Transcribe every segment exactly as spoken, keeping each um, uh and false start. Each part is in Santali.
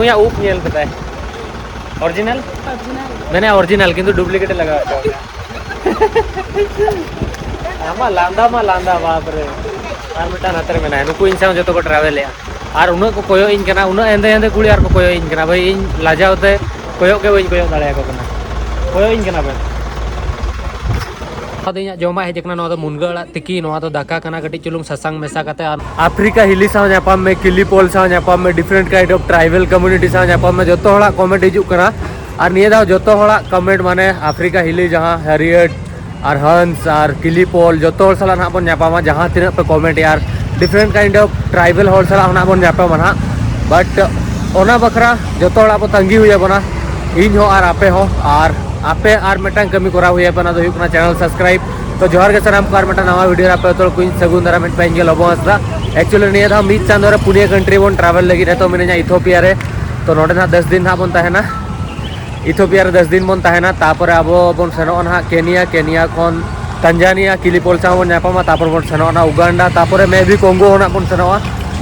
ᱩᱱᱤᱭᱟᱜ ᱩᱵ ᱧᱮᱞ ᱠᱮᱫᱟᱭ᱾ ᱚᱨᱤᱡᱤᱱᱟᱞ? ᱢᱮᱱᱮ ᱚᱨᱤᱡᱤᱱᱟᱞ, ᱠᱤᱱᱛᱩ ᱰᱩᱯᱞᱤᱠᱮᱴ ᱮ ᱞᱟᱜᱟᱣ ᱠᱟᱣᱫᱟ᱾ ᱟᱢᱟᱜ ᱞᱟᱸᱫᱟ ᱢᱟ ᱞᱟᱸᱫᱟ, ᱵᱟᱯ ᱨᱮ᱾ ᱟᱨ ᱢᱤᱫᱴᱟᱝ ᱱᱟᱛᱮ ᱨᱮ ᱢᱮᱱᱟᱭᱟ, ᱱᱩᱠᱩ ᱤᱧ ᱥᱟᱶ ᱡᱚᱛᱚ ᱠᱚ ᱴᱨᱟᱵᱷᱮᱞᱮᱜᱼᱟ᱾ ᱟᱨ ᱩᱱᱟᱹᱜ ᱠᱚ ᱠᱚᱭᱚᱜ ᱤᱧ ᱠᱟᱱᱟ, ᱩᱱᱟᱹᱜ ᱦᱮᱸᱫᱮ ᱦᱮᱸᱫᱮ ᱠᱩᱲᱤ ᱟᱨ ᱠᱚ ᱠᱚᱭᱚᱜ ᱤᱧ ᱠᱟᱱᱟ᱾ ᱵᱷᱟᱹᱭ, ᱤᱧ ᱞᱟᱡᱟᱣ ᱛᱮ ᱠᱚᱭᱚᱜ ᱜᱮ ᱵᱟᱹᱧ ᱠᱚᱭᱚᱜ ᱫᱟᱲᱮᱭᱟᱠᱚ ᱠᱟᱱᱟ᱾ ᱠᱚᱭᱚᱜ ᱤᱧ ᱠᱟᱱᱟ ᱯᱮ᱾ ᱟᱫᱚ ᱤᱧᱟᱹᱜ ᱡᱚᱢᱟᱜ ᱦᱮᱡ ᱟᱠᱟᱱᱟ, ᱱᱚᱣᱟ ᱫᱚ ᱢᱩᱱᱜᱟᱹ ᱟᱲᱟᱜ ᱛᱤᱠᱤ, ᱱᱚᱣᱟ ᱫᱚ ᱫᱟᱠᱟ ᱠᱟᱱᱟ, ᱠᱟᱹᱴᱤᱡ ᱪᱩᱞᱩᱝ ᱥᱟᱥᱟᱝ ᱢᱮᱥᱟ ᱠᱟᱛᱮ᱾ ᱟᱨ ᱟᱯᱷᱨᱤᱠᱟ ᱦᱤᱞᱤ ᱥᱟᱶ ᱧᱟᱯᱟᱢ ᱢᱮ, ᱠᱤᱞᱤ ᱯᱚᱞ ᱥᱟᱶ ᱧᱟᱯᱟᱢ ᱢᱮ, different kind of tribal community ᱥᱟᱶ ᱧᱟᱯᱟᱢ ᱢᱮ, ᱡᱚᱛᱚ ᱦᱚᱲᱟᱜ ᱠᱚᱢᱮᱱᱴ ᱦᱤᱡᱩᱜ ᱠᱟᱱᱟ᱾ ᱟᱨ ᱱᱤᱭᱟᱹ ᱫᱷᱟᱣ ᱡᱚᱛᱚ ᱦᱚᱲᱟᱜ ᱠᱚᱢᱮᱱᱴ, ᱢᱟᱱᱮ ᱟᱯᱷᱨᱤᱠᱟ ᱦᱤᱞᱤ ᱡᱟᱦᱟᱸ ᱦᱮᱨᱤᱭᱮᱴ ᱟᱨ ᱦᱟᱱᱥ ᱟᱨ ᱠᱤᱞᱤ ᱯᱚᱞ, ᱡᱚᱛᱚ ᱦᱚᱲ ᱥᱟᱞᱟᱜ ᱱᱟᱦᱟᱜ ᱵᱚᱱ ᱧᱟᱯᱟᱢᱟ, ᱡᱟᱦᱟᱸ ᱛᱤᱱᱟᱹᱜ ᱯᱮ ᱠᱚᱢᱮᱱᱴ ᱮᱜᱼᱟ, ᱟᱨ different kind of tribal ᱦᱚᱲ ᱥᱟᱞᱟᱜ ᱦᱚᱸ ᱱᱟᱦᱟᱜ ᱵᱚᱱ ᱧᱟᱯᱟᱢᱟ ᱱᱟᱦᱟᱜ᱾ But ᱚᱱᱟ ᱵᱟᱠᱷᱨᱟ ᱡᱚᱛᱚ ᱦᱚᱲᱟᱜ ᱵᱚ ᱛᱟᱺᱜᱤ ᱦᱩᱭ ᱟᱵᱚᱱᱟ, ᱤᱧ ᱦᱚᱸ ᱟᱨ ᱟᱯᱮ ᱦᱚᱸ᱾ ᱟᱨ ᱟᱯᱮ ᱟᱨ ᱢᱤᱫᱴᱟᱝ ᱠᱟᱹᱢᱤ ᱠᱚᱨᱟᱣ ᱦᱩᱭ ᱟᱯᱮ, ᱚᱱᱟ ᱫᱚ ᱦᱩᱭᱩᱜ ᱠᱟᱱᱟ ᱪᱮᱱᱮᱞ ᱥᱟᱵᱥᱠᱨᱟᱭᱤᱵ᱾ ᱛᱚ ᱡᱚᱦᱟᱨ ᱜᱮ ᱥᱟᱱᱟᱢ ᱠᱚ, ᱟᱨ ᱢᱤᱫᱴᱟᱝ ᱱᱟᱣᱟ ᱵᱷᱤᱰᱤᱭᱳ ᱨᱮ ᱟᱯᱮ ᱡᱚᱛᱚ ᱦᱚᱲ ᱠᱚᱧ ᱥᱟᱹᱜᱩᱱ ᱫᱟᱨᱟᱢᱮᱫ ᱯᱮ, ᱤᱧ ᱜᱮ ᱞᱚᱵᱚ ᱦᱟᱸᱥᱫᱟ᱾ Actually ᱱᱤᱭᱟᱹ ᱫᱷᱟᱣ ᱢᱤᱫ ᱪᱟᱸᱫᱳ ᱨᱮ ᱯᱩᱱᱭᱟᱹ ᱠᱟᱱᱴᱨᱤ ᱵᱚᱱ ᱴᱨᱟᱵᱷᱮᱞ ᱞᱟᱹᱜᱤᱫ, ᱱᱤᱛᱚᱜ ᱢᱤᱱᱟᱹᱧᱟ ᱤᱛᱷᱳᱯᱤᱭᱟ ᱨᱮ᱾ ᱛᱚ ᱱᱚᱸᱰᱮ ᱱᱟᱦᱟᱜ ᱫᱚᱥ ᱫᱤᱱ ᱱᱟᱦᱟᱜ ᱵᱚᱱ ᱛᱟᱦᱮᱱᱟ, ᱤᱛᱷᱳᱯᱤᱭᱟ ᱨᱮ ᱫᱚᱥ ᱫᱤᱱ ᱵᱚᱱ ᱛᱟᱦᱮᱱᱟ᱾ ᱛᱟᱯᱚᱨᱮ ᱟᱵᱚ ᱵᱚᱱ ᱥᱮᱱᱚᱜᱼᱟ ᱱᱟᱦᱟᱜ ᱠᱮᱱᱤᱭᱟ, ᱠᱮᱱᱤᱭᱟ ᱠᱷᱚᱱ ᱛᱟᱱᱡᱟᱱᱤᱭᱟ, ᱠᱤᱞᱤ ᱯᱚᱞ ᱥᱟᱶ ᱵᱚᱱ ᱧᱟᱯᱟᱢᱟ᱾ ᱛᱟᱯᱚᱨ ᱵᱚᱱ ᱥᱮᱱᱚᱜᱼᱟ ᱱᱟᱦᱟᱜ ᱩᱜᱟᱱᱰᱟ, ᱛᱟᱯᱚᱨᱮ ᱢᱮ ᱵᱤ ᱠᱚᱝᱜᱳ ᱱᱟᱦᱟᱜ ᱵᱚᱱ ᱥᱮᱱᱚᱜᱼᱟ,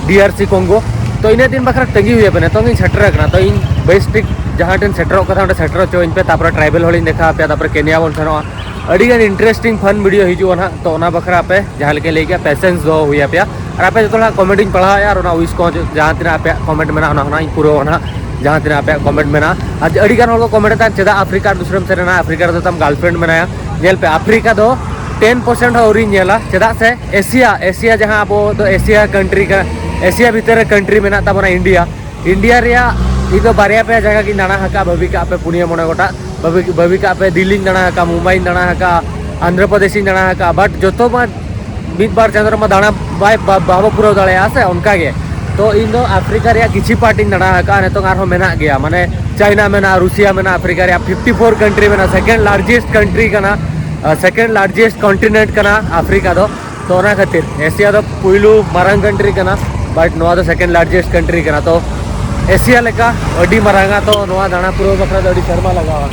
ᱰᱤ ᱟᱨ ᱥᱤ ᱠᱚᱝᱜᱳ᱾ ᱛᱚ ᱤᱱᱟᱹᱜ ᱫᱤᱱ ᱵᱟᱠᱷᱨᱟ ᱛᱟᱺᱜᱤ ᱦᱩᱭ ᱟᱯᱮ, ᱱᱤᱛᱚᱝ ᱤᱧ ᱥᱮᱴᱮᱨ ᱟᱠᱟᱱᱟ᱾ ᱛᱚ ᱤᱧ ᱵᱮᱥ ᱴᱷᱤᱠ ᱡᱟᱦᱟᱸ ᱴᱷᱮᱱ ᱥᱮᱴᱮᱨᱚᱜ ᱠᱟᱛᱷᱟ ᱚᱸᱰᱮ ᱥᱮᱴᱮᱨ ᱦᱚᱪᱚᱣᱟᱹᱧ ᱯᱮ, ᱛᱟᱯᱚᱨᱮ ᱴᱨᱟᱭᱵᱮᱞ ᱦᱚᱲᱤᱧ ᱫᱮᱠᱷᱟᱣ ᱟᱯᱮᱭᱟ, ᱛᱟᱯᱚᱨᱮ ᱠᱮᱱᱤᱭᱟ ᱵᱚᱱ ᱥᱮᱱᱚᱜᱼᱟ᱾ ᱟᱹᱰᱤ ᱜᱟᱱ interesting fun video ᱦᱤᱡᱩᱜᱼᱟ ᱱᱟᱦᱟᱜ᱾ ᱛᱚ ᱚᱱᱟ ᱵᱟᱠᱷᱨᱟ ᱟᱯᱮ ᱡᱟᱦᱟᱸ ᱞᱮᱠᱟ ᱞᱟᱹᱭ ᱠᱮᱜᱼᱟ, patience ᱫᱚᱦᱚ ᱦᱩᱭ ᱟᱯᱮᱭᱟ᱾ ᱟᱨ ᱟᱯᱮ ᱡᱚᱛᱚ ᱦᱚᱲᱟᱜ ᱠᱚᱢᱮᱱᱴ ᱤᱧ ᱯᱟᱲᱦᱟᱣᱮᱫᱼᱟ, ᱟᱨ ᱚᱱᱟ ᱩᱭᱤᱥ ᱠᱚ ᱡᱟᱦᱟᱸ ᱛᱤᱱᱟᱹᱜ ᱟᱯᱮᱭᱟᱜ ᱠᱚᱢᱮᱱᱴ ᱢᱮᱱᱟᱜᱼᱟ, ᱚᱱᱟ ᱦᱚᱸ ᱱᱟᱦᱟᱜ ᱤᱧ ᱯᱩᱨᱟᱹᱣᱟ ᱱᱟᱦᱟᱜ, ᱡᱟᱦᱟᱸ ᱛᱤᱱᱟᱹᱜ ᱟᱯᱮᱭᱟᱜ ᱠᱚᱢᱮᱱᱴ ᱢᱮᱱᱟᱜᱼᱟ᱾ ᱟᱨ ᱟᱹᱰᱤ ᱜᱟᱱ ᱦᱚᱲ ᱠᱚ ᱠᱚᱢᱮᱱᱴ ᱮᱫᱟ, "ᱪᱮᱫᱟᱜ ᱟᱯᱷᱨᱤᱠᱟ ᱟᱨ ᱫᱩᱥᱨᱟᱢ ᱥᱮᱱ ᱮᱱᱟ? ᱟᱯᱷᱨᱤᱠᱟ ᱨᱮᱫᱚ ᱛᱟᱢ ᱜᱟᱨᱞᱯᱷᱨᱮᱱᱰ ᱢᱮᱱᱟᱭᱟ?" ᱧᱮᱞ ᱯᱮ, ᱟᱯᱷᱨᱤᱠᱟ ᱫᱚ ten percent ᱦᱚᱸ ᱟᱹᱣᱨᱤᱧ ᱧᱮᱞᱟ᱾ ᱪᱮᱫᱟᱜ ᱥᱮ ᱮᱥᱤᱭᱟ, ᱮᱥᱤᱭᱟ ᱡᱟᱦᱟᱸ ᱟᱵᱚ ᱫᱚ ᱮᱥᱤᱭᱟ ᱠᱟᱱᱴᱨᱤ ᱠᱟᱱᱟ, ᱮᱥᱤᱭᱟ ᱵᱷᱤᱛᱤᱨ ᱨᱮ ᱠᱟᱱᱴᱨᱤ ᱢᱮᱱᱟᱜ ᱛᱟᱵᱚᱱᱟ ᱤᱱᱰᱤᱭᱟ᱾ ᱤᱱᱰᱤᱭᱟ ᱨᱮᱭᱟᱜ ᱤᱧ ᱫᱚ ᱵᱟᱨᱭᱟ ᱯᱮᱭᱟ ᱡᱟᱭᱜᱟ ᱜᱤᱧ ᱫᱟᱬᱟ ᱟᱠᱟᱫᱼᱟ, ᱵᱷᱟᱹᱵᱤ ᱠᱟᱜ ᱯᱮ ᱯᱩᱱᱭᱟᱹ ᱢᱚᱬᱮ ᱜᱚᱴᱟᱝ᱾ ᱵᱷᱟᱹᱵᱤ, ᱵᱷᱟᱹᱵᱤ ᱠᱟᱜ ᱯᱮ ᱫᱤᱞᱞᱤᱧ ᱫᱟᱬᱟ ᱟᱠᱟᱫᱼᱟ, ᱢᱩᱢᱵᱟᱭᱤᱧ ᱫᱟᱬᱟ ᱟᱠᱟᱫᱼᱟ, ᱟᱱᱫᱷᱨᱚ ᱯᱨᱚᱫᱮᱥᱤᱧ ᱫᱟᱬᱟ ᱟᱠᱟᱫᱼᱟ, but ᱡᱚᱛᱚ ᱢᱟ ᱢᱤᱫ ᱵᱟᱨ ᱪᱟᱸᱫᱳ ᱨᱮᱢᱟ ᱫᱟᱬᱟ ᱵᱟᱭ, ᱵᱟ-, ᱵᱟᱵᱚ ᱯᱩᱨᱟᱹᱣ ᱫᱟᱲᱮᱭᱟᱜᱼᱟ ᱥᱮ, ᱚᱱᱠᱟ ᱜᱮ᱾ ᱛᱚ ᱤᱧ ᱫᱚ ᱟᱯᱷᱨᱤᱠᱟ ᱨᱮᱭᱟᱜ ᱠᱤᱪᱷᱤ part ᱤᱧ ᱫᱟᱬᱟ ᱟᱠᱟᱫᱼᱟ, ᱱᱤᱛᱚᱝ ᱟᱨᱦᱚᱸ ᱢᱮᱱᱟᱜ ᱜᱮᱭᱟ, ᱢᱟᱱᱮ ᱪᱟᱭᱱᱟ ᱢᱮᱱᱟᱜᱼᱟ, ᱨᱩᱥᱤᱭᱟ ᱢᱮᱱᱟᱜᱼᱟ, ᱟᱯᱷᱨᱤᱠᱟ ᱨᱮᱭᱟᱜ fifty four country ᱢᱮᱱᱟᱜᱼᱟ, second largest country ᱠᱟᱱᱟ, second largest continent ᱠᱟᱱᱟ ᱟᱯᱷᱨᱤᱠᱟ ᱫᱚ᱾ ᱛᱚ ᱚᱱᱟ ᱠᱷᱟᱹᱛᱤᱨ ᱮᱥᱤᱭᱟ ᱫᱚ ᱯᱩᱭᱞᱩ ᱢᱟᱨᱟᱝ ᱠᱟᱱᱴᱨᱤ ᱠᱟᱱᱟ, but ᱱᱚᱣᱟ ᱫᱚ second largest country ᱠᱟᱱᱟ᱾ ᱛᱚ ᱮᱥᱤᱭᱟ ᱞᱮᱠᱟ ᱟᱹᱰᱤ ᱢᱟᱨᱟᱝᱟ, ᱛᱚ ᱱᱚᱣᱟ ᱫᱟᱬᱟ ᱯᱩᱨᱟᱹᱣ ᱵᱟᱠᱷᱨᱟ ᱫᱚ ᱟᱹᱰᱤ ᱥᱮᱨᱢᱟ ᱞᱟᱜᱟᱣᱟ᱾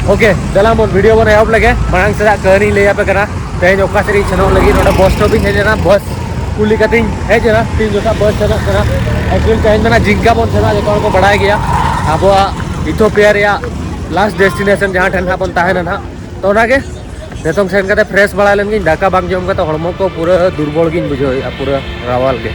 ᱳᱠᱮ, ᱫᱮᱞᱟ ᱵᱚᱱ ᱵᱷᱤᱰᱤᱭᱳ ᱵᱚᱱ ᱮᱦᱚᱵ ᱞᱮᱜᱮ᱾ ᱢᱟᱲᱟᱝ ᱥᱮᱫᱟᱜ ᱠᱟᱹᱦᱱᱤᱧ ᱞᱟᱹᱭ ᱟᱯᱮ ᱠᱟᱱᱟ, ᱛᱮᱦᱮᱧ ᱚᱠᱟ ᱥᱮᱫ ᱤᱧ ᱥᱮᱱᱚᱜ ᱞᱟᱹᱜᱤᱫ᱾ ᱱᱚᱰᱮ ᱵᱟᱥ ᱥᱴᱚᱯ ᱤᱧ ᱦᱮᱡ ᱞᱮᱱᱟ, ᱵᱟᱥ ᱠᱩᱞᱤ ᱠᱟᱛᱮᱧ ᱦᱮᱡ ᱮᱱᱟ ᱛᱤᱱ ᱡᱚᱠᱷᱟ ᱵᱟᱥ ᱪᱟᱞᱟᱜ ᱠᱟᱱᱟ᱾ ᱮᱠᱪᱩᱭᱮᱞ ᱛᱮᱦᱮᱧ ᱫᱚ ᱱᱟᱜ ᱡᱤᱝᱠᱟ ᱵᱚᱱ ᱪᱟᱞᱟᱜᱼᱟ, ᱡᱚᱛᱚ ᱦᱚᱲ ᱠᱚ ᱵᱟᱲᱟᱭ ᱜᱮᱭᱟ ᱟᱵᱚᱣᱟᱜ ᱤᱛᱷᱳᱯᱤᱭᱟ ᱨᱮᱭᱟᱜ ᱞᱟᱥᱴ ᱰᱮᱥᱴᱤᱱᱮᱥᱚᱱ ᱡᱟᱦᱟᱸ ᱴᱷᱮᱱ ᱦᱟᱸᱜ ᱵᱚᱱ ᱛᱟᱦᱮᱱᱟ ᱱᱟᱜ᱾ ᱛᱚ ᱚᱱᱟᱜᱮ ᱱᱤᱛᱚᱝ ᱥᱮᱱ ᱠᱟᱛᱮ ᱯᱷᱨᱮᱥ ᱵᱟᱲᱟ ᱞᱮᱱ ᱜᱤᱧ, ᱫᱟᱠᱟ ᱵᱟᱝ ᱡᱚᱢ ᱠᱟᱛᱮ ᱦᱚᱲᱢᱚ ᱠᱚ ᱯᱩᱨᱟᱹ ᱫᱩᱨᱵᱚᱞ ᱜᱤᱧ ᱵᱩᱡᱷᱟᱹᱣᱮᱫᱼᱟ, ᱯᱩᱨᱟᱹ ᱨᱟᱣᱟᱞ ᱜᱮ᱾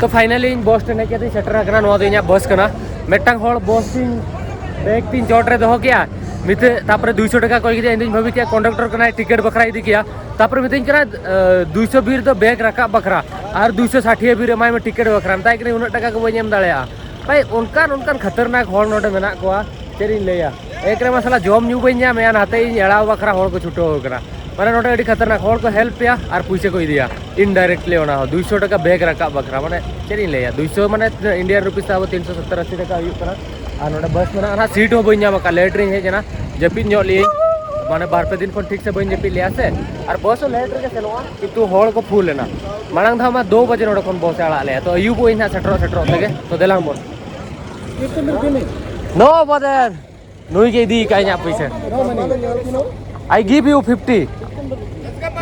ᱛᱚ ᱯᱷᱟᱭᱱᱟᱞᱤ ᱤᱧ ᱵᱚᱥ ᱴᱷᱮᱱ ᱦᱮᱡ ᱠᱟᱛᱮᱧ ᱥᱮᱴᱮᱨ ᱟᱠᱟᱱᱟ᱾ ᱱᱚᱣᱟ ᱫᱚ ᱤᱧᱟᱹᱜ ᱵᱚᱥ ᱠᱟᱱᱟ᱾ ᱢᱤᱫᱴᱟᱝ ᱦᱚᱲ ᱵᱚᱥ ᱤᱧ ᱵᱮᱜᱽ ᱛᱤᱧ ᱪᱚᱴ ᱨᱮ ᱫᱚᱦᱚ ᱠᱮᱜᱼᱟ, ᱢᱤᱫᱴᱮᱡ ᱛᱟᱯᱚᱨᱮ ᱫᱩᱭᱥᱚ ᱴᱟᱠᱟ ᱠᱚᱭ ᱠᱮᱫᱟ᱾ ᱤᱧ ᱫᱩᱧ ᱵᱷᱟᱹᱵᱤ ᱠᱮᱜᱼᱟ ᱠᱚᱱᱰᱟᱠᱴᱚᱨ ᱠᱟᱱᱟᱭ, ᱴᱤᱠᱤᱴ ᱵᱟᱠᱷᱨᱟᱭ ᱤᱫᱤ ᱠᱮᱜᱼᱟ᱾ ᱛᱟᱯᱚᱨᱮ ᱢᱤᱛᱟᱹᱧ ᱠᱟᱱᱟ ᱫᱩᱭᱥᱚ ᱵᱤᱨ ᱫᱚ ᱵᱮᱜᱽ ᱨᱟᱠᱟᱵ ᱵᱟᱠᱷᱨᱟ ᱟᱨ ᱫᱩᱭᱥᱚ ᱥᱟᱴᱷᱤᱭᱟ ᱵᱤᱨ ᱮᱢᱟᱭ ᱢᱮ ᱴᱤᱠᱤᱴ ᱵᱟᱠᱷᱨᱟ᱾ ᱢᱮᱛᱟᱭ ᱠᱟᱹᱱᱟᱹᱧ ᱩᱱᱟᱹᱜ ᱴᱟᱠᱟ ᱠᱚ ᱵᱟᱹᱧ ᱮᱢ ᱫᱟᱲᱮᱭᱟᱜᱼᱟ᱾ ᱵᱷᱟᱭ, ᱚᱱᱠᱟᱱ ᱚᱱᱠᱟᱱ ᱠᱷᱟᱛᱟᱨᱱᱟᱠ ᱦᱚᱲ ᱱᱚᱰᱮ ᱢᱮᱱᱟᱜ ᱠᱚᱣᱟ, ᱪᱮᱫ ᱤᱧ ᱞᱟᱹᱭᱟ᱾ ᱮᱠ ᱨᱮ ᱢᱟ ᱥᱟᱞᱟ ᱡᱚᱢ ᱧᱩ ᱵᱟᱹᱧ ᱧᱟᱢᱮᱜᱼᱟ, ᱱᱟᱛᱮ ᱤᱧ ᱮᱲᱟᱣ ᱵᱟᱠᱷᱨᱟ ᱦᱚᱲ ᱠᱚ ᱪᱷᱩᱴᱟᱹᱣ ᱟᱠᱟᱱᱟ᱾ ᱢᱟᱱᱮ ᱱᱚᱰᱮ ᱟᱹᱰᱤ ᱠᱷᱟᱛᱟᱨᱱᱟᱠ ᱦᱚᱲ ᱠᱚ ᱦᱮᱞᱯ ᱯᱮᱭᱟ ᱟᱨ ᱯᱩᱭᱥᱟᱹ ᱠᱚ ᱤᱫᱤᱭᱟ ᱤᱱᱰᱟᱭᱨᱮᱠᱴᱞᱤ, ᱚᱱᱟ ᱦᱚᱸ ᱫᱩᱭᱥᱚ ᱴᱟᱠᱟ ᱵᱮᱜᱽ ᱨᱟᱠᱟᱵ ᱵᱟᱠᱷᱨᱟ᱾ ᱢᱟᱱᱮ ᱪᱮᱫ ᱤᱧ ᱞᱟᱹᱭᱟ, ᱫᱩᱭᱥᱚ ᱢᱟᱱᱮ ᱤᱱᱰᱤᱭᱟᱱ ᱨᱩᱯᱤᱥ ᱛᱮ ᱟᱵᱚ ᱛᱤᱱᱥᱚ ᱥᱚᱛᱛᱚᱨ ᱟᱥᱤ ᱴᱟᱠᱟ ᱦᱩᱭᱩᱜ ᱠᱟᱱᱟ᱾ ᱟᱨ ᱱᱚᱰᱮ ᱵᱟᱥ ᱢᱮᱱᱟᱜᱼᱟ, ᱱᱟᱦᱟᱜ ᱥᱤᱴ ᱦᱚᱸ ᱵᱟᱹᱧ ᱧᱟᱢ ᱟᱠᱟᱫ, ᱞᱮᱴ ᱨᱤᱧ ᱦᱮᱡ ᱮᱱᱟ, ᱡᱟᱹᱯᱤᱫ ᱧᱚᱜ ᱞᱤᱭᱟᱹᱧ, ᱢᱟᱱᱮ ᱵᱟᱨ ᱯᱮ ᱫᱤᱱ ᱠᱷᱚᱱ ᱴᱷᱤᱠ ᱥᱮ ᱵᱟᱹᱧ ᱡᱟᱹᱯᱤᱫ ᱞᱮᱜᱼᱟ ᱥᱮ᱾ ᱟᱨ ᱵᱟᱥ ᱦᱚᱸ ᱞᱮᱴ ᱨᱮᱜᱮ ᱥᱮᱱᱚᱜᱼᱟ, ᱠᱤᱱᱛᱩ ᱦᱚᱲ ᱠᱚ ᱯᱷᱩᱞ ᱮᱱᱟ᱾ ᱢᱟᱲᱟᱝ ᱫᱷᱟᱣ ᱢᱟ ᱫᱩ ᱵᱟᱡᱮ ᱱᱚᱰᱮ ᱠᱷᱚᱱ ᱵᱚᱥ ᱮ ᱟᱲᱟᱜ ᱞᱮᱜᱼᱟ, ᱛᱚ ᱟᱹᱭᱩᱵᱚᱜ ᱟᱹᱧ ᱱᱟᱦᱟᱜ ᱥᱮᱴᱮᱨᱚᱜ ᱥᱮᱴᱮᱨᱚᱜ ᱛᱮᱜᱮ᱾ ᱛᱚ ᱫᱮᱞᱟᱝ ᱵᱚᱱ᱾ No brother, ᱱᱩᱭ ᱜᱮ ᱤᱫᱤ ᱠᱟᱜ ᱤᱧᱟᱹᱜ ᱯᱩᱭᱥᱟᱹ᱾ I give you fifty.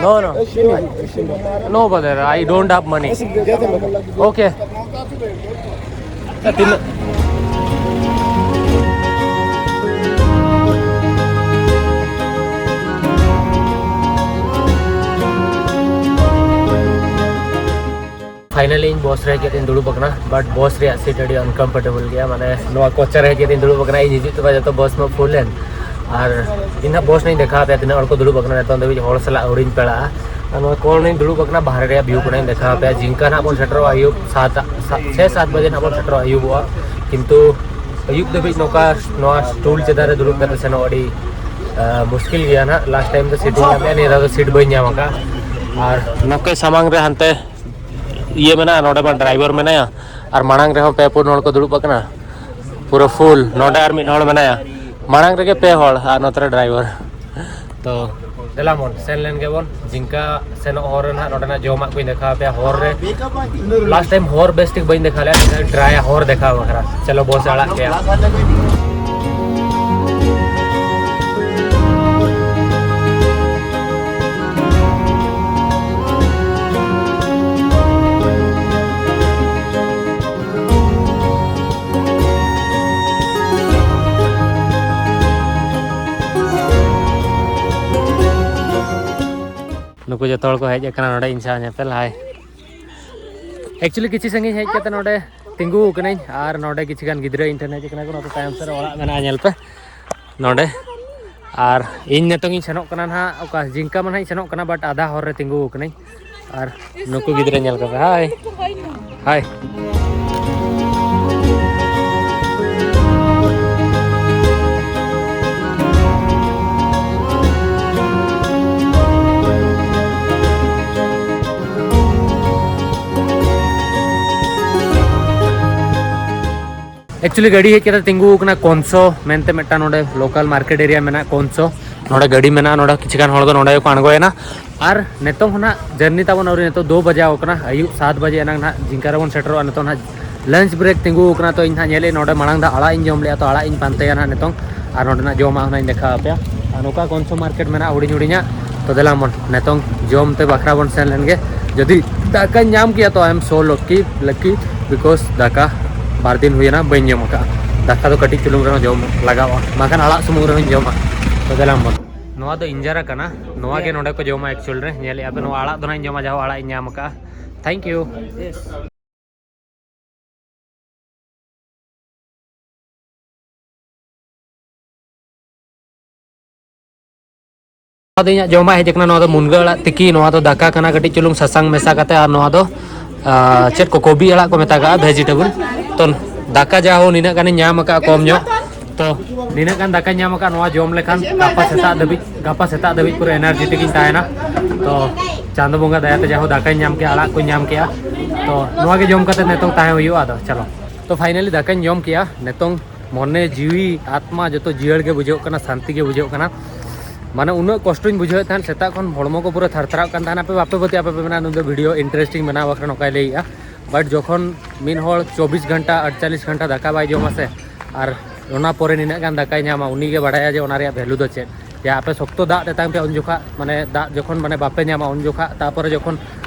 No, no. No brother, I don't have money. Okay. ᱛᱤᱱᱟᱹᱜ? ᱯᱷᱟᱭᱱᱟᱞᱤ ᱤᱧ ᱵᱚᱥ ᱨᱮ ᱦᱮᱡ ᱠᱟᱛᱮᱧ ᱫᱩᱲᱩᱵ ᱟᱠᱟᱱᱟ, ᱵᱟᱴ ᱵᱚᱥ ᱨᱮᱭᱟᱜ ᱥᱤᱴ ᱟᱹᱰᱤ ᱟᱱᱠᱚᱢᱯᱷᱚᱨᱴᱮᱵᱚᱞ ᱜᱮᱭᱟ᱾ ᱢᱟᱱᱮ ᱱᱚᱣᱟ ᱠᱚᱪᱟ ᱨᱮ ᱦᱮᱡ ᱠᱟᱛᱮᱧ ᱫᱩᱲᱩᱵ ᱟᱠᱟᱱᱟ᱾ ᱤᱧ ᱦᱤᱡᱩᱜ ᱛᱮᱢᱟ ᱡᱚᱛᱚ ᱵᱚᱥ ᱢᱟ ᱯᱷᱩᱞ ᱮᱱ᱾ ᱟᱨ ᱤᱧ ᱦᱟᱸᱜ ᱵᱚᱥ ᱨᱮᱧ ᱫᱮᱠᱷᱟᱣ ᱟᱯᱮᱭᱟ ᱛᱤᱱᱟᱹᱜ ᱦᱚᱲ ᱠᱚ ᱫᱩᱲᱩᱵ ᱟᱠᱟᱱᱟ᱾ ᱱᱤᱛᱚᱝ ᱫᱷᱟᱹᱵᱤᱡ ᱦᱚᱲ ᱥᱟᱞᱟᱜ ᱟᱹᱣᱨᱤᱧ ᱯᱮᱲᱟᱜᱼᱟ᱾ ᱟᱨ ᱱᱚᱣᱟ ᱠᱚᱬ ᱨᱮᱧ ᱫᱩᱲᱩᱵ ᱟᱠᱟᱱᱟ, ᱵᱟᱦᱨᱮ ᱨᱮᱭᱟᱜ ᱵᱷᱤᱭᱩ ᱠᱚ ᱱᱟᱜ ᱤᱧ ᱫᱮᱠᱷᱟᱣ ᱟᱯᱮᱭᱟ᱾ ᱡᱤᱝᱠᱟ ᱱᱟᱜ ᱵᱚᱱ ᱥᱮᱴᱮᱨᱚᱜᱼᱟ ᱟᱹᱭᱩᱵ ᱥᱟᱛ, ᱥᱟᱛ, ᱪᱷᱮ ᱥᱟᱛ ᱵᱟᱡᱮ ᱱᱟᱜ ᱵᱚᱱ ᱥᱮᱴᱮᱨᱚᱜᱼᱟ ᱟᱹᱭᱩᱵᱚᱜᱼᱟ᱾ ᱠᱤᱱᱛᱩ ᱟᱹᱭᱩᱵ ᱫᱷᱟᱹᱵᱤᱡ ᱱᱚᱝᱠᱟ ᱱᱚᱣᱟ ᱥᱴᱩᱞ ᱪᱮᱛᱟᱱ ᱨᱮ ᱫᱩᱲᱩᱵ ᱠᱟᱛᱮ ᱥᱮᱱᱚᱜ ᱟᱹᱰᱤ, ᱟᱸ, ᱢᱩᱥᱠᱤᱞ ᱜᱮᱭᱟ ᱱᱟᱜ᱾ ᱞᱟᱥᱴ ᱴᱟᱭᱤᱢ ᱫᱚ ᱥᱤᱴ ᱤᱧ ᱧᱟᱢ ᱞᱮᱜᱼᱟ, ᱱᱤᱭᱟᱹ ᱫᱷᱟᱣ ᱫᱚ ᱥᱤᱴ ᱵᱟᱹᱧ ᱧᱟᱢ ᱟᱠᱟᱫᱼᱟ᱾ ᱟᱨ ᱱᱚᱝᱠᱟ ᱥᱟᱢᱟᱝ ᱨᱮ ᱦᱟᱱᱛᱮ ᱤᱭᱟᱹ ᱢᱮᱱᱟᱜᱼᱟ, ᱱᱚᱰᱮ ᱢᱟ ᱰᱨᱟᱭᱵᱷᱟᱨ ᱢᱮᱱᱟᱭᱟ ᱟᱨ ᱢᱟᱲᱟᱝ ᱨᱮᱦᱚᱸ ᱯᱮ ᱯᱩᱱ ᱦᱚᱲ ᱠᱚ ᱫᱩᱲᱩᱵ ᱟᱠᱟᱱᱟ, ᱯᱩᱨᱟᱹ ᱯᱷᱩᱞ᱾ ᱱᱚᱰᱮ ᱟᱨ ᱢᱤᱫ ᱦᱚᱲ ᱢᱮᱱᱟᱭᱟ, ᱢᱟᱲᱟᱝ ᱨᱮᱜᱮ ᱯᱮ ᱦᱚᱲ ᱟᱨ ᱱᱚᱛᱮ ᱨᱮ ᱰᱨᱟᱭᱵᱷᱟᱨ᱾ ᱛᱚ ᱫᱮᱞᱟ ᱵᱚᱱ ᱥᱮᱱ ᱞᱮᱱ ᱜᱮᱵᱚᱱ᱾ ᱡᱤᱝᱠᱟ ᱥᱮᱱᱚᱜ ᱦᱚᱨ ᱨᱮ ᱱᱟᱦᱟᱜ ᱱᱚᱰᱮᱱᱟᱜ ᱡᱚᱢᱟᱜ ᱠᱚᱧ ᱫᱮᱠᱷᱟᱣ ᱟᱯᱮᱭᱟ᱾ ᱦᱚᱨ ᱨᱮ ᱞᱟᱥᱴ ᱴᱟᱭᱤᱢ ᱦᱚᱨ ᱵᱮᱥ ᱴᱷᱤᱠ ᱵᱟᱹᱧ ᱫᱮᱠᱷᱟᱣ ᱞᱮᱫᱼᱟ, ᱴᱨᱟᱭᱟ ᱦᱚᱨ ᱫᱮᱠᱷᱟᱣ ᱵᱟᱠᱷᱨᱟ᱾ ᱪᱚᱞᱚ ᱵᱚᱥ ᱟᱲᱟᱜ ᱠᱮᱭᱟ᱾ ᱱᱩᱠᱩ ᱡᱚᱛᱚ ᱦᱚᱲ ᱠᱚ ᱦᱮᱡ ᱟᱠᱟᱱᱟ ᱱᱚᱰᱮ ᱤᱧ ᱥᱟᱶ ᱧᱮᱯᱮᱞ᱾ ᱦᱟᱭ᱾ ᱮᱠᱪᱩᱭᱮᱞᱤ ᱠᱤᱪᱷᱩ ᱥᱟᱺᱜᱤᱧ ᱦᱮᱡ ᱠᱟᱛᱮ ᱱᱚᱰᱮ ᱛᱤᱸᱜᱩ ᱟᱠᱟᱱᱟᱹᱧ, ᱟᱨ ᱱᱚᱰᱮ ᱠᱤᱪᱷᱩ ᱜᱟᱱ ᱜᱤᱫᱽᱨᱟᱹ ᱤᱧ ᱴᱷᱮᱱ ᱦᱮᱡ ᱟᱠᱟᱱᱟ ᱠᱚ᱾ ᱱᱚᱛᱮ ᱛᱟᱭᱚᱢ ᱥᱮᱫ ᱨᱮ ᱚᱲᱟᱜ ᱢᱮᱱᱟᱜᱼᱟ, ᱧᱮᱞ ᱯᱮ ᱱᱚᱰᱮ᱾ ᱟᱨ ᱤᱧ ᱱᱤᱛᱚᱝ ᱤᱧ ᱥᱮᱱᱚᱜ ᱠᱟᱱᱟ ᱱᱟᱦᱟᱜ, ᱚᱠᱟ ᱡᱤᱝᱠᱟ ᱢᱟ ᱱᱟᱦᱟᱜ ᱤᱧ ᱥᱮᱱᱚᱜ ᱠᱟᱱᱟ, ᱵᱟᱴ ᱟᱫᱷᱟ ᱦᱚᱨ ᱨᱮ ᱛᱤᱸᱜᱩ ᱟᱠᱟᱱᱟᱹᱧ᱾ ᱟᱨ ᱱᱩᱠᱩ ᱜᱤᱫᱽᱨᱟᱹ ᱧᱮᱞ ᱠᱚᱯᱮ᱾ ᱦᱟᱭ᱾ ᱦᱟᱭ᱾ ᱮᱠᱪᱩᱭᱮᱞᱤ ᱜᱟᱹᱰᱤ ᱦᱮᱡ ᱠᱟᱛᱮ ᱛᱤᱸᱜᱩ ᱟᱠᱟᱱᱟ ᱠᱚᱱᱥᱚ ᱢᱮᱱᱛᱮ, ᱢᱤᱫᱴᱟᱝ ᱱᱚᱰᱮ ᱞᱳᱠᱟᱞ ᱢᱟᱨᱠᱮᱴ ᱮᱨᱤᱭᱟ ᱢᱮᱱᱟᱜᱼᱟ ᱠᱚᱱᱥᱚ᱾ ᱱᱚᱰᱮ ᱜᱟᱹᱰᱤ ᱢᱮᱱᱟᱜᱼᱟ, ᱱᱚᱰᱮ ᱠᱤᱪᱷᱩ ᱜᱟᱱ ᱦᱚᱲ ᱫᱚ ᱱᱚᱰᱮ ᱜᱮᱠᱚ ᱟᱬᱜᱚᱭᱮᱱᱟ᱾ ᱟᱨ ᱱᱤᱛᱚᱝ ᱦᱚᱸ ᱱᱟᱦᱟᱜ ᱡᱟᱹᱨᱱᱤ ᱛᱟᱵᱚᱱ ᱟᱹᱣᱨᱤ, ᱱᱤᱛᱚᱜ ᱫᱩ ᱵᱟᱡᱟᱣ ᱟᱠᱟᱱᱟ, ᱟᱹᱭᱩᱵ ᱥᱟᱛ ᱵᱟᱡᱮ ᱮᱱᱟᱝ ᱱᱟᱦᱟᱜ ᱡᱤᱝᱠᱟ ᱨᱮᱵᱚᱱ ᱥᱮᱴᱮᱨᱚᱜᱼᱟ᱾ ᱱᱤᱛᱚᱝ ᱱᱟᱦᱟᱜ ᱞᱟᱧᱪ ᱵᱨᱮᱠ ᱛᱤᱸᱜᱩ ᱟᱠᱟᱱᱟ, ᱛᱚ ᱤᱧ ᱱᱟᱦᱟᱜ ᱧᱮᱞᱮᱫ ᱱᱚᱰᱮ ᱢᱟᱲᱟᱝ ᱫᱚ ᱟᱲᱟᱜ ᱤᱧ ᱡᱚᱢ ᱞᱮᱜᱼᱟ, ᱛᱚ ᱟᱲᱟᱜ ᱤᱧ ᱯᱟᱱᱛᱮᱭᱟ ᱱᱟᱦᱟᱜ ᱱᱤᱛᱚᱝ᱾ ᱟᱨ ᱱᱚᱰᱮᱱᱟᱜ ᱡᱚᱢᱟᱜ ᱦᱚᱸᱧ ᱫᱮᱠᱷᱟᱣ ᱟᱯᱮᱭᱟ᱾ ᱟᱨ ᱱᱚᱝᱠᱟ ᱠᱚᱱᱥᱚ ᱢᱟᱨᱠᱮᱴ ᱢᱮᱱᱟᱜᱼᱟ ᱦᱩᱰᱤᱧ ᱦᱩᱰᱤᱧᱟᱜ᱾ ᱛᱚ ᱫᱮᱞᱟ ᱵᱚᱱ ᱱᱤᱛᱚᱝ ᱡᱚᱢ ᱛᱮ ᱵᱟᱠᱷᱨᱟ ᱵᱚᱱ ᱥᱮᱱ ᱞᱮᱱ ᱜᱮ᱾ ᱡᱩᱫᱤ ᱫᱟᱠᱟᱧ ᱧᱟᱢ ᱠᱮᱭᱟ ᱛᱚ I am so lucky, lucky, because ᱫᱟᱠᱟ ᱵᱟᱨ ᱫᱤᱱ ᱦᱩᱭᱮᱱᱟ ᱵᱟᱹᱧ ᱡᱚᱢ ᱟᱠᱟᱫᱼᱟ᱾ ᱫᱟᱠᱟ ᱫᱚ ᱠᱟᱹᱴᱤᱡ ᱪᱩᱞᱩᱝ ᱨᱮᱦᱚᱸ ᱡᱚᱢ ᱞᱟᱜᱟᱜᱼᱟ, ᱵᱟᱝᱠᱷᱟᱱ ᱟᱲᱟᱜ ᱥᱩᱢᱩᱝ ᱨᱮᱦᱚᱸᱧ ᱡᱚᱢᱟ᱾ ᱛᱚ ᱫᱮᱞᱟ ᱵᱚᱱ, ᱱᱚᱣᱟ ᱫᱚ ᱤᱧᱡᱟᱨᱟ ᱠᱟᱱᱟ, ᱱᱚᱣᱟ ᱜᱮ ᱱᱚᱰᱮ ᱠᱚ ᱡᱚᱢᱟ ᱮᱠᱪᱩᱭᱮᱞ ᱨᱮ᱾ ᱧᱮᱞᱮᱫᱼᱟ ᱯᱮ ᱱᱚᱣᱟ ᱟᱲᱟᱜ ᱫᱚ ᱱᱟᱦᱟᱜ ᱤᱧ ᱡᱚᱢᱟ, ᱡᱟᱦᱟᱸ ᱟᱲᱟᱜ ᱤᱧ ᱧᱟᱢ ᱟᱠᱟᱫᱼᱟ᱾ Thank you. ᱱᱚᱣᱟ ᱫᱚ ᱤᱧᱟᱹᱜ ᱡᱚᱢᱟᱜ ᱦᱮᱡ ᱟᱠᱟᱱᱟ᱾ ᱱᱚᱣᱟ ᱫᱚ ᱢᱩᱱᱜᱟᱹ ᱟᱲᱟᱜ ᱛᱤᱠᱤ, ᱱᱚᱣᱟ ᱫᱚ ᱫᱟᱠᱟ ᱠᱟᱱᱟ ᱠᱟᱹᱴᱤᱡ ᱪᱩᱞᱩᱝ ᱥᱟᱥᱟᱝ ᱢᱮᱥᱟ ᱠᱟᱛᱮ, ᱟᱨ ᱱᱚᱣᱟ ᱫᱚ ᱟᱨ ᱪᱮᱫ ᱠᱚ ᱠᱚᱵᱤ ᱟᱲᱟᱜ ᱠᱚ ᱢᱮᱛᱟᱜᱟᱜᱼᱟ, ᱵᱷᱮᱡᱤᱴᱮᱵᱚᱞ᱾ ᱛᱚ ᱫᱟᱠᱟ ᱡᱟ ᱦᱳ ᱱᱤᱱᱟᱹᱜ ᱜᱟᱱᱤᱧ ᱧᱟᱢ ᱟᱠᱟᱫᱼᱟ ᱠᱚᱢ ᱧᱚᱜ᱾ ᱛᱚ ᱱᱤᱱᱟᱹᱜ ᱜᱟᱱ ᱫᱟᱠᱟᱧ ᱧᱟᱢ ᱟᱠᱟᱫᱼᱟ, ᱱᱚᱣᱟ ᱡᱚᱢ ᱞᱮᱠᱷᱟᱱ ᱜᱟᱯᱟ ᱥᱮᱛᱟᱜ ᱫᱷᱟᱹᱵᱤᱡ, ᱜᱟᱯᱟ ᱥᱮᱛᱟᱜ ᱫᱷᱟᱹᱵᱤᱡ ᱯᱩᱨᱟᱹ ᱮᱱᱟᱨᱡᱮᱴᱤᱠ ᱤᱧ ᱛᱟᱦᱮᱱᱟ᱾ ᱛᱚ ᱪᱟᱸᱫᱚ ᱵᱚᱸᱜᱟ ᱫᱟᱭᱟᱛᱮ ᱡᱟ ᱦᱳ ᱫᱟᱠᱟᱧ ᱧᱟᱢ ᱠᱮᱜᱼᱟ, ᱟᱲᱟᱜ ᱠᱚᱧ ᱧᱟᱢ ᱠᱮᱜᱼᱟ᱾ ᱛᱚ ᱱᱚᱣᱟ ᱜᱮ ᱡᱚᱢ ᱠᱟᱛᱮ ᱱᱤᱛᱚᱝ ᱛᱟᱦᱮᱸ ᱦᱩᱭᱩᱜᱼᱟ᱾ ᱟᱫᱚ ᱪᱚᱞᱚ, ᱛᱚ ᱯᱷᱟᱭᱱᱟᱞᱤ ᱫᱟᱠᱟᱧ ᱡᱚᱢ ᱠᱮᱜᱼᱟ᱾ ᱱᱤᱛᱚᱝ ᱢᱚᱱᱮ ᱡᱤᱣᱤ ᱟᱛᱢᱟ ᱡᱚᱛᱚ ᱡᱤᱭᱟᱹᱲ ᱜᱮ ᱵᱩᱡᱷᱟᱹᱜ ᱠᱟᱱᱟ, ᱥᱟᱱᱛᱤ ᱜᱮ ᱵᱩᱡᱷᱟᱹᱜ ᱠᱟᱱᱟ᱾ ᱢᱟᱱᱮ ᱩᱱᱟᱹᱜ ᱠᱚᱥᱴᱚᱧ ᱵᱩᱡᱷᱟᱹᱣᱮᱫ ᱛᱟᱦᱮᱸᱫ, ᱥᱮᱛᱟᱜ ᱠᱷᱚᱱ ᱦᱚᱲᱢᱚ ᱠᱚ ᱯᱩᱨᱟᱹ ᱛᱷᱟᱨ ᱛᱷᱟᱨᱟᱜ ᱠᱟᱱ ᱛᱟᱦᱮᱱᱟ᱾ ᱟᱯᱮ ᱵᱟᱯᱮ ᱯᱟᱹᱛᱭᱟᱹᱜᱼᱟ, ᱟᱯᱮ ᱯᱮ ᱢᱮᱱᱟ ᱱᱩᱭ ᱫᱚ ᱵᱷᱤᱰᱤᱭᱳ ᱤᱱᱴᱟᱨᱮᱥᱴᱤᱝ ᱵᱮᱱᱟᱣ ᱟᱠᱟᱱᱟ ᱱᱚᱝᱠᱟᱭ ᱞᱟᱹᱭᱮᱜᱼᱟ᱾ ᱵᱟᱴ ᱡᱚᱠᱷᱚᱱ ᱢᱤᱫ ᱦᱚᱲ ᱪᱚᱵᱵᱤᱥ ᱜᱷᱚᱱᱴᱟ ᱟᱴᱪᱟᱞᱤᱥ ᱜᱷᱚᱱᱴᱟ ᱫᱟᱠᱟ ᱵᱟᱭ ᱡᱚᱢᱟ ᱥᱮ, ᱟᱨ ᱚᱱᱟ ᱯᱚᱨᱮ ᱱᱤᱱᱟᱹᱜ ᱜᱟᱱ ᱫᱟᱠᱟᱭ ᱧᱟᱢᱟ, ᱩᱱᱤ ᱜᱮ ᱵᱟᱲᱟᱭᱟ ᱡᱮ ᱚᱱᱟ ᱨᱮᱭᱟᱜ ᱵᱷᱮᱞᱩ ᱫᱚ ᱪᱮᱫ᱾ ᱡᱮ ᱟᱯᱮ ᱥᱚᱠᱛᱚ ᱫᱟᱜ ᱛᱮᱛᱟᱝ ᱯᱮ ᱩᱱ ᱡᱚᱠᱷᱟ, ᱢᱟᱱᱮ ᱫᱟᱜ ᱡᱚᱠᱷᱚᱱ ᱢᱟᱱᱮ ᱵᱟᱯᱮ ᱧᱟᱢᱟ ᱩᱱ ᱡᱚᱠᱷᱟ, ᱛᱟᱯᱚᱨᱮ ᱡᱚᱠᱷᱚᱱ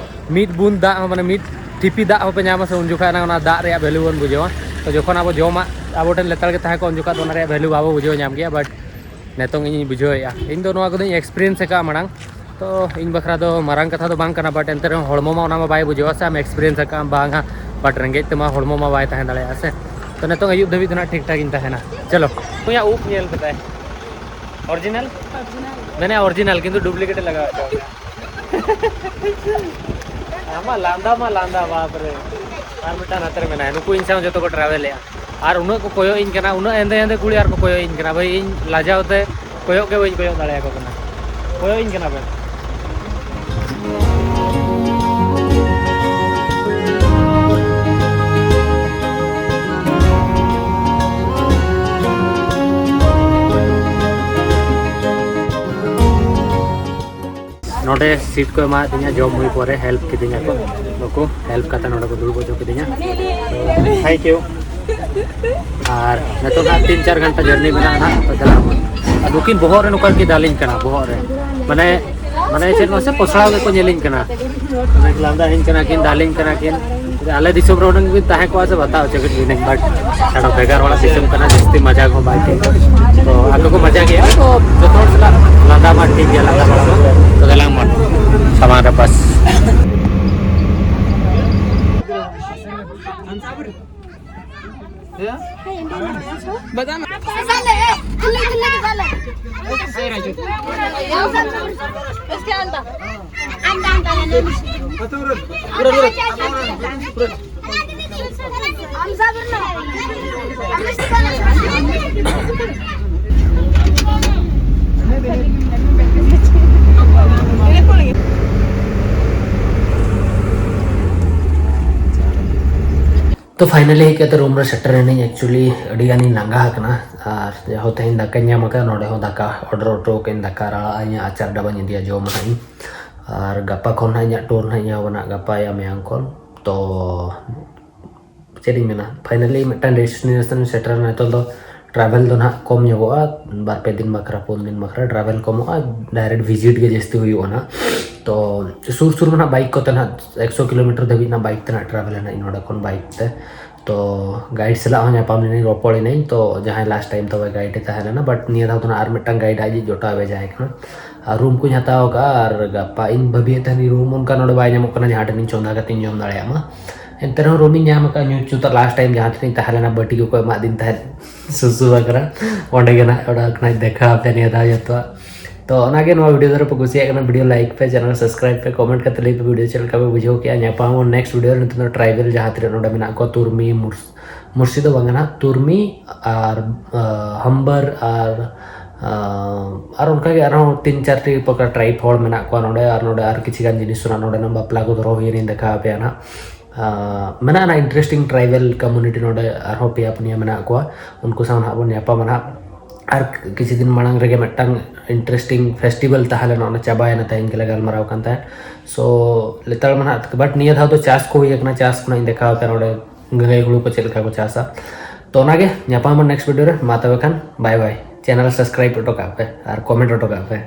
ᱢᱤᱫ ᱵᱩᱱ ᱫᱟᱜ ᱦᱚᱸ ᱢᱟᱱᱮ ᱢᱤᱫ ᱴᱷᱤᱯᱤ ᱫᱟᱜ ᱦᱚᱸᱯᱮ ᱧᱟᱢᱟ ᱥᱮ, ᱩᱱ ᱡᱚᱠᱷᱟ ᱚᱱᱟ ᱫᱟᱜ ᱨᱮᱭᱟᱜ ᱵᱷᱮᱞᱩ ᱵᱚᱱ ᱵᱩᱡᱷᱟᱹᱣᱟ᱾ ᱛᱚ ᱡᱚᱠᱷᱚᱱ ᱟᱵᱚ ᱡᱚᱢᱟᱜ ᱟᱵᱚ ᱴᱷᱮᱱ ᱞᱮᱛᱟᱲ ᱜᱮ ᱛᱟᱦᱮᱸ ᱠᱚᱜᱼᱟ, ᱩᱱ ᱡᱚᱠᱷᱟ ᱫᱚ ᱚᱱᱟ ᱨᱮᱭᱟᱜ ᱵᱷᱮᱞᱩ ᱵᱟᱵᱚ ᱵᱩᱡᱷᱟᱹᱣ ᱧᱟᱢ ᱜᱮᱭᱟ᱾ ᱵᱟᱴ ᱱᱤᱛᱚᱝ ᱤᱧᱤᱧ ᱵᱩᱡᱷᱟᱹᱣᱮᱫᱼᱟ᱾ ᱤᱧ ᱫᱚ ᱱᱚᱣᱟ ᱠᱚᱫᱚᱧ ᱮᱠᱥᱯᱤᱨᱤᱭᱮᱱᱥ ᱟᱠᱟᱫᱼᱟ ᱢᱟᱲᱟᱝ, ᱛᱚ ᱤᱧ ᱵᱟᱠᱷᱨᱟ ᱫᱚ ᱢᱟᱨᱟᱝ ᱠᱟᱛᱷᱟ ᱫᱚ ᱵᱟᱝ ᱠᱟᱱᱟ, ᱵᱟᱴ ᱮᱱᱛᱮ ᱨᱮᱦᱚᱸ ᱦᱚᱲᱢᱚ ᱢᱟ ᱚᱱᱟ ᱢᱟ ᱵᱟᱭ ᱵᱩᱡᱷᱟᱹᱣᱟ ᱥᱮ, ᱟᱢ ᱮᱠᱥᱯᱤᱨᱤᱭᱮᱱᱥ ᱟᱠᱟᱫ ᱟᱢ ᱵᱟᱝᱟ, ᱵᱟᱴ ᱨᱮᱸᱜᱮᱡ ᱛᱮᱢᱟ ᱦᱚᱲᱢᱚ ᱢᱟ ᱵᱟᱭ ᱛᱟᱦᱮᱸ ᱫᱟᱲᱮᱭᱟᱜᱼᱟ ᱥᱮ᱾ ᱛᱚ ᱱᱤᱛᱚᱝ ᱟᱹᱭᱩᱵ ᱫᱷᱟᱹᱵᱤᱡ ᱫᱚ ᱱᱟᱜ ᱴᱷᱤᱠ ᱴᱷᱟᱠ ᱤᱧ ᱛᱟᱦᱮᱱᱟ᱾ ᱪᱚᱞᱚ, ᱩᱱᱤᱭᱟᱜ ᱩᱵ ᱧᱮᱞ ᱠᱮᱫᱟᱭ, ᱚᱨᱤᱡᱤᱱᱟᱞ? ᱢᱮᱱᱮ ᱚᱨᱤᱡᱤᱱᱟᱞ, ᱠᱤᱱᱛᱩ ᱰᱩᱯᱞᱤᱠᱮᱴ ᱮ ᱞᱟᱜᱟᱣ ᱦᱚᱪᱚ ᱟᱠᱟᱫᱟ᱾ ᱟᱢᱟᱜ ᱞᱟᱸᱫᱟ ᱢᱟ ᱞᱟᱸᱫᱟ, ᱵᱟᱯ ᱨᱮ᱾ ᱟᱨ ᱢᱤᱫᱴᱟᱝ ᱱᱟᱛᱮ ᱨᱮ ᱢᱮᱱᱟᱭᱟ, ᱱᱩᱠᱩ ᱤᱧ ᱥᱟᱶ ᱡᱚᱛᱚ ᱠᱚ ᱴᱨᱟᱵᱷᱮᱞᱮᱜᱼᱟ᱾ ᱟᱨ ᱩᱱᱟᱹᱜ ᱠᱚ ᱠᱚᱭᱚᱜ ᱤᱧ ᱠᱟᱱᱟ, ᱩᱱᱟᱹᱜ ᱦᱮᱸᱫᱮ ᱦᱮᱸᱫᱮ ᱠᱩᱲᱤ ᱟᱨ ᱠᱚ ᱠᱚᱭᱚᱜ ᱤᱧ ᱠᱟᱱᱟ᱾ ᱵᱷᱟᱹᱭ, ᱤᱧ ᱞᱟᱡᱟᱣ ᱛᱮ ᱠᱚᱭᱚᱜ ᱜᱮ ᱵᱟᱹᱧ ᱠᱚᱭᱚᱜ ᱫᱟᱲᱮᱭᱟᱠᱚ ᱠᱟᱱᱟ᱾ ᱠᱚᱭᱚᱜ ᱤᱧ ᱠᱟᱱᱟ ᱵᱮᱱ᱾ ᱱᱚᱰᱮ ᱥᱤᱴ ᱠᱚ ᱮᱢᱟᱫᱤᱧᱟ, ᱡᱚᱢ ᱦᱩᱭ ᱯᱚᱨᱮ ᱦᱮᱞᱯ ᱠᱤᱫᱤᱧᱟ ᱠᱚ ᱱᱩᱠᱩ, ᱦᱮᱞᱯ ᱠᱟᱛᱮ ᱱᱚᱰᱮ ᱠᱚ ᱫᱩᱲᱩᱵ ᱦᱚᱪᱚ ᱠᱤᱫᱤᱧᱟ᱾ Thank U. ᱟᱨ ᱱᱤᱛᱚᱜ ᱱᱟᱜ ᱛᱤᱱ ᱪᱟᱨ ᱜᱷᱚᱱᱴᱟ ᱡᱟᱨᱱᱤ ᱢᱮᱱᱟᱜᱼᱟ ᱱᱟᱜ, ᱛᱚ ᱪᱟᱞᱟᱜ ᱟᱵᱚᱱ᱾ ᱟᱨ ᱱᱩᱠᱤᱱ ᱵᱚᱦᱚᱜ ᱨᱮ ᱱᱚᱝᱠᱟ ᱠᱤᱱ ᱫᱟᱞᱤᱧ ᱠᱟᱱᱟ, ᱵᱚᱦᱚᱜ ᱨᱮ, ᱢᱟᱱᱮ, ᱢᱟᱱᱮ ᱪᱮᱫ ᱢᱟᱥᱮ ᱯᱚᱥᱲᱟᱣ ᱜᱮᱠᱚ ᱧᱮᱞᱤᱧ ᱠᱟᱱᱟ᱾ ᱞᱟᱸᱫᱟ ᱟᱹᱧ ᱠᱟᱱᱟ ᱠᱤᱱ, ᱫᱟᱞᱤᱧ ᱠᱟᱱᱟ ᱠᱤᱱ᱾ ᱟᱞᱮ ᱫᱤᱥᱚᱢ ᱨᱮ ᱦᱩᱱᱟᱹᱝ ᱵᱤᱱ ᱛᱟᱦᱮᱸ ᱠᱚᱜᱼᱟ ᱥᱮ, ᱵᱟᱛᱟᱣ ᱦᱚᱪᱚ ᱠᱮᱫ ᱵᱤᱱᱟᱹᱧ, but ᱟᱫᱚ ᱵᱷᱮᱜᱟᱨ ᱦᱚᱲᱟᱜ ᱫᱤᱥᱚᱢ ᱠᱟᱱᱟ, ᱡᱟᱹᱥᱛᱤ ᱢᱟᱡᱟ ᱠᱚ ᱵᱟᱭ ᱴᱷᱤᱠ᱾ ᱛᱚ ᱟᱠᱚ ᱠᱚ ᱢᱟᱡᱟ ᱜᱮᱭᱟ, ᱛᱚ ᱡᱚᱛᱚ ᱦᱚᱲ ᱥᱟᱞᱟᱜ ᱞᱟᱸᱫᱟ ᱢᱟ ᱴᱷᱤᱠ ᱜᱮᱭᱟ, ᱞᱟᱸᱫᱟ ᱵᱟᱲᱟ ᱢᱟ᱾ ᱛᱚ ᱫᱮᱞᱟᱝ ᱢᱟ ᱥᱟᱢᱟᱝ ᱨᱮ ᱵᱟᱥ᱾ ᱛᱚ finally ᱦᱮᱡ ᱠᱟᱛᱮ ᱨᱩᱢ ᱨᱮ ᱥᱮᱴᱮᱨ ᱮᱱᱟᱹᱧ᱾ Actually ᱟᱹᱰᱤ ᱜᱟᱱᱤᱧ ᱞᱟᱸᱜᱟ ᱟᱠᱟᱱᱟ, ᱟᱨ ᱡᱟᱦᱳ ᱛᱮᱦᱮᱧ ᱫᱟᱠᱟᱧ ᱧᱟᱢ ᱟᱠᱟᱫᱟ, ᱱᱚᱰᱮ ᱦᱚᱸ ᱫᱟᱠᱟ ᱚᱰᱟᱨ ᱦᱚᱴᱚ ᱠᱟᱜ ᱟᱹᱧ, ᱫᱟᱠᱟ ᱟᱨ ᱟᱲᱟᱜ ᱤᱧ ᱟᱪᱟᱨ ᱰᱟᱵᱟᱧ ᱤᱫᱤᱭᱟ, ᱡᱚᱢ ᱟᱦᱟᱸᱜ ᱤᱧ᱾ ᱟᱨ ᱜᱟᱯᱟ ᱠᱷᱚᱱ ᱦᱟᱸᱜ ᱤᱧᱟᱹᱜ ᱴᱩᱨ ᱦᱟᱸᱜ ᱤᱧ ᱮᱦᱚᱵᱟ ᱱᱟᱜ, ᱜᱟᱯᱟ ᱭᱟ ᱢᱮᱭᱟᱝ ᱠᱷᱚᱱ᱾ ᱛᱚ ᱪᱮᱫ ᱤᱧ ᱢᱮᱱᱟ, finally ᱢᱤᱫᱴᱟᱝ ᱰᱮᱥᱴᱤᱱᱮᱥᱚᱱ ᱥᱮᱴᱮᱨ ᱮᱱᱟ᱾ ᱱᱤᱛᱚᱜ ᱫᱚ ᱴᱨᱟᱵᱷᱮᱞ ᱫᱚ ᱱᱟᱦᱟᱜ ᱠᱚᱢ ᱧᱚᱜᱚᱜᱼᱟ, ᱵᱟᱨ ᱯᱮ ᱫᱤᱱ ᱵᱟᱠᱷᱨᱟ, ᱯᱩᱱ ᱫᱤᱱ ᱵᱟᱠᱷᱨᱟ ᱴᱨᱟᱵᱷᱮᱞ ᱠᱚᱢᱚᱜᱼᱟ, ᱰᱟᱭᱨᱮᱠᱴ ᱵᱷᱤᱡᱤᱴ ᱜᱮ ᱡᱟᱹᱥᱛᱤ ᱦᱩᱭᱩᱜᱼᱟ ᱱᱟᱦᱟᱜ᱾ ᱛᱚ ᱥᱩᱨ ᱥᱩᱨ ᱢᱟ ᱱᱟᱦᱟᱜ ᱵᱟᱭᱤᱠ ᱠᱚᱛᱮ ᱱᱟᱦᱟᱜ ᱮᱠᱥᱚ ᱠᱤᱞᱳᱢᱤᱴᱟᱨ ᱫᱷᱟᱹᱵᱤᱡ ᱱᱟᱦᱟᱜ ᱵᱟᱭᱤᱠ ᱛᱮ ᱱᱟᱦᱟᱜ ᱴᱨᱟᱵᱷᱮᱞ ᱮᱱᱟ ᱤᱧ ᱱᱚᱰᱮ ᱠᱷᱚᱱ ᱵᱟᱭᱤᱠ ᱛᱮ᱾ ᱛᱚ ᱜᱟᱭᱤᱰ ᱥᱟᱞᱟᱜ ᱦᱚᱸ ᱧᱟᱯᱟᱢ ᱞᱮᱱᱟᱹᱧ, ᱨᱚᱯᱚᱲ ᱮᱱᱟᱹᱧ᱾ ᱛᱚ ᱡᱟᱦᱟᱸᱭ ᱞᱟᱥᱴ ᱴᱟᱭᱤᱢ ᱛᱟᱵᱚ ᱜᱟᱭᱤᱰ ᱮ ᱛᱟᱦᱮᱸ ᱞᱮᱱᱟ, ᱵᱟᱴ ᱱᱤᱭᱟᱹ ᱫᱷᱟᱣ ᱫᱚ ᱱᱟᱦᱟᱜ ᱟᱨ ᱢᱤᱫᱴᱟᱝ ᱜᱟᱭᱤᱰ ᱟᱡ ᱤᱡ ᱡᱚᱴᱟᱣ ᱮ ᱵᱷᱮᱡᱟᱭ ᱠᱟᱱᱟ᱾ ᱟᱨ ᱨᱩᱢ ᱠᱚᱧ ᱦᱟᱛᱟᱣ ᱟᱠᱟᱫᱼᱟ, ᱟᱨ ᱜᱟᱯᱟ ᱤᱧ ᱵᱷᱟᱹᱵᱤᱭᱮᱫ ᱛᱟᱦᱮᱱᱤᱧ ᱨᱩᱢ ᱚᱱᱠᱟ ᱱᱚᱰᱮ ᱵᱟᱭ ᱧᱟᱢᱚᱜ ᱠᱟᱱᱟ ᱡᱟᱦᱟᱸ ᱴᱷᱮᱱ ᱤᱧ ᱪᱚᱸᱫᱟ ᱠᱟᱛᱮᱧ ᱡᱚᱢ ᱫᱟᱲᱮᱭᱟᱜ ᱢᱟ᱾ ᱮᱱᱛᱮ ᱨᱮᱦᱚᱸ ᱨᱩᱢ ᱤᱧ ᱧᱟᱢ ᱟᱠᱟᱫᱼᱟ᱾ ᱧᱩ ᱪᱩᱛᱟᱹ ᱞᱟᱥᱴ ᱴᱟᱭᱤᱢ ᱡᱟᱦᱟᱸ ᱴᱷᱮᱱ ᱤᱧ ᱛᱟᱦᱮᱸ ᱞᱮᱱᱟ, ᱵᱟᱹᱴᱤ ᱠᱚᱠᱚ ᱮᱢᱟᱫᱤᱧ ᱛᱟᱦᱮᱸᱫ ᱥᱩᱥᱩ ᱵᱟᱠᱷᱨᱟ, ᱚᱸᱰᱮ ᱜᱮ ᱱᱟᱦᱟᱜ ᱚᱸᱰᱮ ᱠᱷᱚᱱᱟᱜ ᱫᱮᱠᱷᱟᱣ ᱟᱯᱮ ᱱᱤᱭᱟᱹ ᱫᱷᱟᱣ ᱡᱚᱛᱚᱣᱟᱜ᱾ ᱛᱚ ᱚᱱᱟᱜᱮ, ᱱᱚᱣᱟ ᱵᱷᱤᱰᱤᱭᱳ ᱫᱷᱟᱨᱟ ᱯᱮ ᱠᱩᱥᱤᱭᱟᱜ ᱠᱟᱱᱟ, ᱵᱷᱤᱰᱤᱭᱳ ᱞᱟᱭᱤᱠ ᱯᱮ, ᱪᱮᱱᱮᱞ ᱥᱟᱵᱥᱠᱨᱟᱭᱤᱵ ᱯᱮ, ᱠᱚᱢᱮᱱᱴ ᱠᱟᱛᱮ ᱞᱟᱹᱭ ᱯᱮ ᱵᱷᱤᱰᱤᱭᱳ ᱪᱮᱫ ᱞᱮᱠᱟ ᱯᱮ ᱵᱩᱡᱷᱟᱹᱣ ᱠᱮᱜᱼᱟ᱾ ᱧᱟᱯᱟᱢ ᱟᱵᱚᱱ ᱱᱮᱠᱥᱴ ᱵᱷᱤᱰᱤᱭᱳ ᱨᱮ᱾ ᱱᱤᱛᱚᱜ ᱫᱚ ᱴᱨᱟᱭᱵᱮᱞ ᱡᱟᱦᱟᱸ ᱛᱤᱱᱟᱹᱜ ᱱᱚᱰᱮ ᱢᱮᱱᱟᱜ ᱠᱚᱣᱟ, ᱛᱩᱨᱢᱤ, ᱢᱩᱨᱥ-, ᱢᱩᱨᱥᱤ ᱫᱚ ᱵᱟᱝᱟ ᱱᱟᱦᱟᱜ, ᱛᱩᱨᱢᱤ ᱟᱨ ᱟᱸ, ᱦᱟᱢᱵᱟᱨ ᱟᱨ ᱟᱸ, ᱟᱨ ᱚᱱᱠᱟᱜᱮ ᱟᱨᱦᱚᱸ ᱛᱤᱱ ᱪᱟᱨᱴᱤ ᱯᱨᱚᱠᱟᱨ ᱴᱨᱟᱭᱤᱵᱽ ᱦᱚᱲ ᱢᱮᱱᱟᱜ ᱠᱚᱣᱟ ᱱᱚᱰᱮ, ᱟᱨ ᱱᱚᱰᱮ ᱟᱨ ᱠᱤᱪᱷᱩ ᱜᱟᱱ ᱡᱤᱱᱤᱥ ᱨᱮᱱᱟᱜ ᱱᱚᱰᱮᱱᱟᱜ ᱵᱟᱯᱞᱟ ᱠᱚ ᱫᱷᱚᱨᱚ ᱦᱩᱭᱮᱱ ᱤᱧ ᱫᱮᱠᱷᱟᱣ ᱟᱯᱮᱭᱟ ᱱᱟᱦᱟᱜ᱾ ᱟᱸ, ᱢᱮᱱᱟᱜᱼᱟ ᱱᱟᱦᱟᱜ ᱤᱱᱴᱟᱨᱮᱥᱴᱤᱝ ᱴᱨᱟᱭᱵᱮᱞ ᱠᱚᱢᱩᱱᱤᱴᱤ ᱱᱚᱰᱮ ᱟᱨᱦᱚᱸ ᱯᱮᱭᱟ ᱯᱩᱱᱭᱟᱹ ᱢᱮᱱᱟᱜ ᱠᱚᱣᱟ, ᱩᱱᱠᱩ ᱥᱟᱶ ᱱᱟᱦᱟᱜ ᱵᱚᱱ ᱧᱟᱯᱟᱢᱟ ᱱᱟᱦᱟᱜ᱾ ᱟᱨ ᱠᱤᱪᱷᱩ ᱫᱤᱱ ᱢᱟᱲᱟᱝ ᱨᱮᱜᱮ ᱢᱤᱫᱴᱟᱝ ᱤᱱᱴᱟᱨᱮᱥᱴᱤᱝ ᱯᱷᱮᱥᱴᱤᱵᱷᱮᱞ ᱛᱟᱦᱮᱸ ᱞᱮᱱᱟ, ᱚᱱᱟ ᱪᱟᱵᱟᱭᱮᱱᱟ, ᱛᱮᱦᱮᱧ ᱜᱮᱞᱮ ᱜᱟᱞᱢᱟᱨᱟᱣ ᱠᱟᱱ ᱛᱟᱦᱮᱸᱫ᱾ ᱥᱳ ᱞᱮᱛᱟᱲ ᱢᱟ ᱱᱟᱦᱟᱜ, ᱵᱟᱴ ᱱᱤᱭᱟᱹ ᱫᱷᱟᱣ ᱫᱚ ᱪᱟᱥ ᱠᱚ ᱦᱩᱭ ᱟᱠᱟᱱᱟ, ᱪᱟᱥ ᱠᱷᱚᱱᱟᱜ ᱤᱧ ᱫᱮᱠᱷᱟᱣ ᱟᱯᱮᱭᱟ ᱱᱚᱰᱮ ᱜᱟᱹᱭ ᱦᱩᱲᱩ ᱠᱚ ᱪᱮᱫ ᱞᱮᱠᱟ ᱠᱚ ᱪᱟᱥᱟ᱾ ᱛᱚ ᱚᱱᱟᱜᱮ, ᱧᱟᱯᱟᱢ ᱟᱵᱚᱱ ᱱᱮᱠᱥᱴ ᱵᱷᱤᱰᱤᱭᱳ ᱨᱮ᱾ ᱢᱟ ᱛᱚᱵᱮ ᱠᱷᱟᱱ ᱵᱟᱭ ᱵᱟᱭ᱾ ᱪᱮᱱᱮᱞ ᱥᱟᱵᱥᱠᱨᱟᱭᱤᱵ ᱦᱚᱴᱚ ᱠᱟᱜ ᱯᱮ ᱟᱨ ᱠᱚᱢᱮᱱᱴ ᱦᱚᱴᱚ ᱠᱟᱜ ᱯᱮ᱾